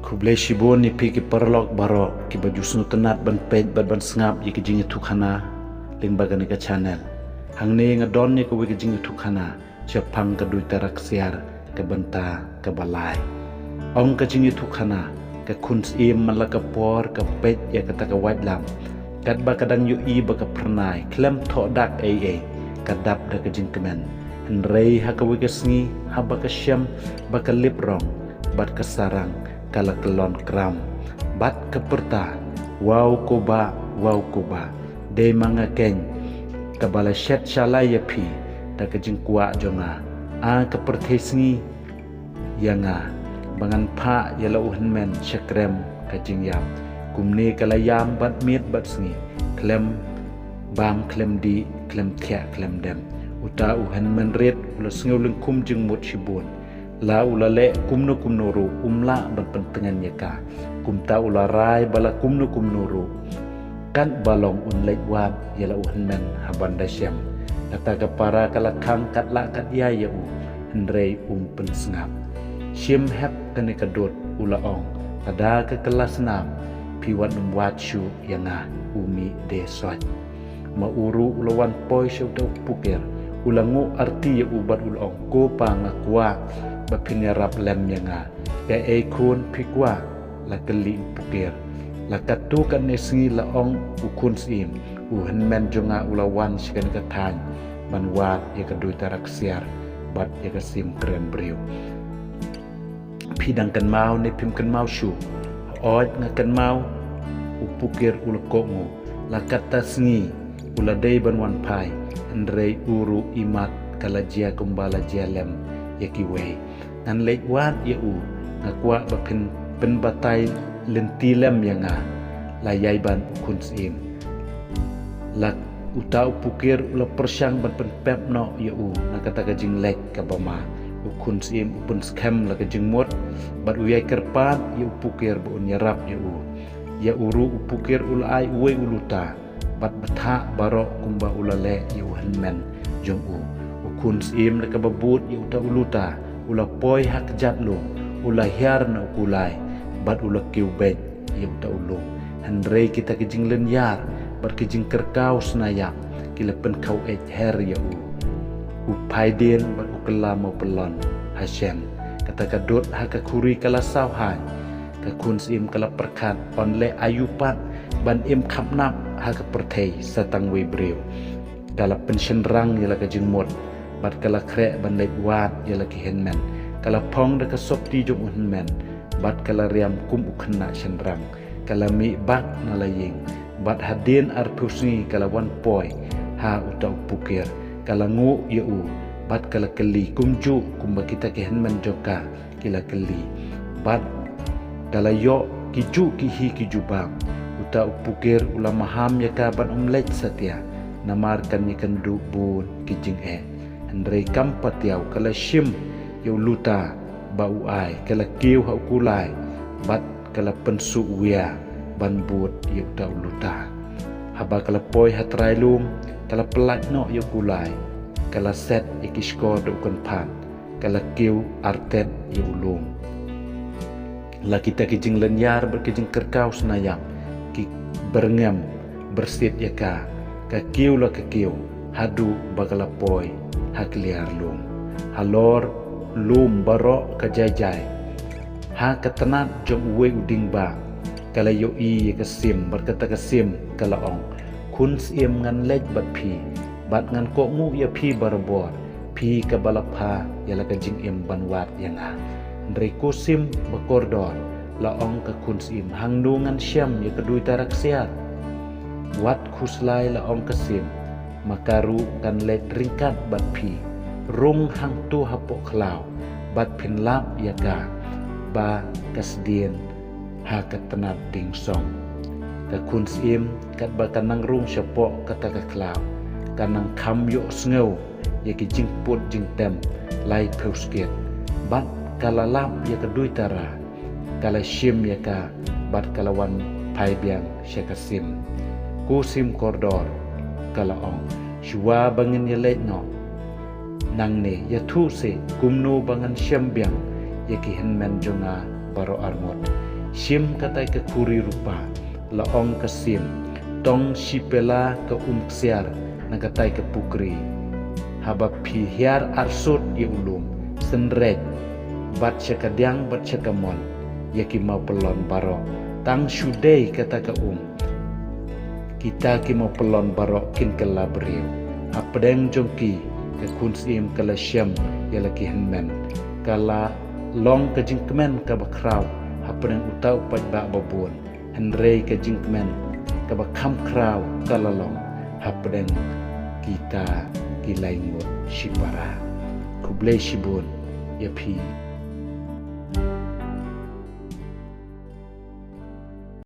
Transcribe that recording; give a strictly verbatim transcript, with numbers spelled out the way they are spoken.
Khublei shibun ïa phi ki paralok baroh kiba ju sngewtynnat ban peit bad ban sngap ïa ki jingïathuhkhana lyngba kane ka channel. Hangne nga don ïa kawei ka jingïathuhkhana shaphang ka Duitara Ksiar ka bynta kaba lai. Ong ka jingïathuhkhana, ka khun syiem man la ka por ka peit ïa kata ka waitlam. Katba ka dang ïohi ba ka phyrnai khlem thoh dak ei ei, ka dap da ka jingkmen. Hynrei ha kawei ka sngi haba ka shem ba ka lip rong bad ka sarang, ka la kyllon kram bad ka pyrta, "Waw ko bah, waw ko bah, dei ma nga keiñ kaba la shet shalai ïa phi da ka jingkwah jong nga. A ka pyrthei sngi ïa nga ba ngan phah ïa la u hynmen sha krem ka jingïap." Kumne ka la ïam bad miet bad sngi, khlem bam khlem dih, khlem thiah khlem dem. Uta u hynmen rit u la sngew lyngkhum jingmut shibun. La u la leh kumno kumno ruh um lah ban pyntngen ïa ka. Kumta u la rai ba la kumno kumno ruh, katba long un leit wad ïa la u hynmen ha ban da shem. Kata ka para ka la khang kat lah kat ïa ïa u, hynrei um pynsngap. Shim hep kane ka dud, u la ong, lada ka kylla snam phi wat nym wad shuh ïa nga, u mih de soit. Ma u ruh u la wan poi sha uta u pukir, u la nguh arti ïa u bad u la ong, "Ko pa, nga kwah ba phin ïarap lem ïa nga. Kaei khun phi kwah?" la kylli u pukir. La katto katne sngi, la ong u khun syiem, u hynmen jong nga u la wan sha kane ka thaiñ ban wad ïa ka Duitara Ksiar bad ïa ka sim kren briew. Phi dang kynmaw ne phim kynmaw shuh? Hooid nga kynmaw, u pukir u la kohnguh. La katta sngi u la dei ban wan phai, hynrei u ruh imat ka la jia kumba la jia lem ïa kiwei. Ngan leit wad ïa u, nga kwah ba phin pynbatai lynti lem ïa nga, la ïai ban u khun syiem. La uta u pukir u la pyrshang ban pynpep noh ïa u na kata ka jingleit kaba ma. U khun syiem u pynskhem la ka jingmut bad u ïai kyrpad ïa u pukir ba un ïarap ïa u. Ïa u ruh u pukir u la ai uwei u luta bad bthah baroh kumba u la leh ïa u hynmen jong u. U khun syiem da kaba bud ïa uta u luta, u la poi ha kjat lum, u la hiar na u kulai bad u la kiew beit ïa uta u lum. Hynrei kita ki jinglynñiar bad ki jingkyrkhu snaiap ki la pynkhaw eit her ïa u. U phai dien bad u kylla maw pyllun ha shen. Kata ka dud ha ka khuri ka la saw haiñ. Ka khun syiem ka la pyrkhat, yn leh aïu pat ban im khapnap ha ka pyrthei sa tang wei briew. Ka la pynshynrang ïa la ka jingmut bad ka la khreh ban leit wad ïa la ki hynmen. Ka la phong da ka sopti jong u hynmen bad ka la riam kum u khynnah shynrang. Ka la mih bak na la ïing bad hadien arphew sngi ka la wan poi ha uta u pukir. Ka la nguh ïa u bad ka la kylli kumjuh kumba kita ki hynmen jong ka ki la kylli. Bad ka la ïoh kijuh ki hi ki jubab. Uta u pukir u la maham ïa ka ban ym leit satia, namar kan ïakynduh bun ki jingeh. Hynrei kam patiaw ka la shim ïa u luta ba u ai, ka la kiew ha u kulai bad ka la pynsuh wia ban bud ïa uta u luta. Haba ka la poi ha trai lum, ka la pyllait noh ïa u kulai, ka la set ïa ki shkor da u kynphad, ka la kiew artet ïa u lum. La kita ki jinglynñiar bad ki jingkyrkhu snaiap ki byrngem byrsit ïa ka. Ka kiew la ka kiew haduh ba ka la poi ha kliar lum. Halor lum baroh ka jai jai, ha ka tnat jong uwei u dieng bah, ka la ïohi ïa ka sim bad kata ka sim ka la ong, "Khun syiem, ngan leit bad phi bad ngan kohnguh ïa phi barabor, phi kaba la pha ïa la ka jingim ban wad ïa nga." "Hynrei ko sim ba kordor," la ong ka khun syiem, "hangno ngan shem ïa ka Duitara Ksiar?" "Wat khuslai," la ong ka sim, "ma ka ruh kan leit ryngkat bad phi. Rung hangto hapoh khlaw bad phin lap ïa ka ba ka sdien ha ka tnat dieng song." Ka khun syiem katba ka nang rung shapoh kata ka khlaw, ka nang kham ïohsngew ïa ki jingput jingtem laiphew skit bad ka la lap ïa ka Duitara. Ka la shim ïa ka bad ka la wan phai biang sha ka sim. "Ko sim kordor," ka la ong, "shuwa ba ngin ïaleit noh nangne, ïathuh seh kumno ba ngan shem biang ïa ki hynmen jong nga baroh arngut. Shim katai ka kuri rupa, la ong ka sim, tong shipela ka um ksiar na katai ka pukri. Haba phi hiar arsut ïa u lum, synreit bad sha ka diang bad sha ka mon ïa ki mawpyllon baroh, tang shu dei kata ka um. Kita ki mawpyllon baroh kin kylla briew. Hapdeng jong ki ka khun syiem ka la shem ïa la ki hynmen. Ka la long ka jingkmen kaba khraw hapdeng uta u paidbah ba bun. Hynrei ka jingkmen kaba kham khraw ka la long hapdeng kita ki laingut shipara. Khublei shibun ïa phi.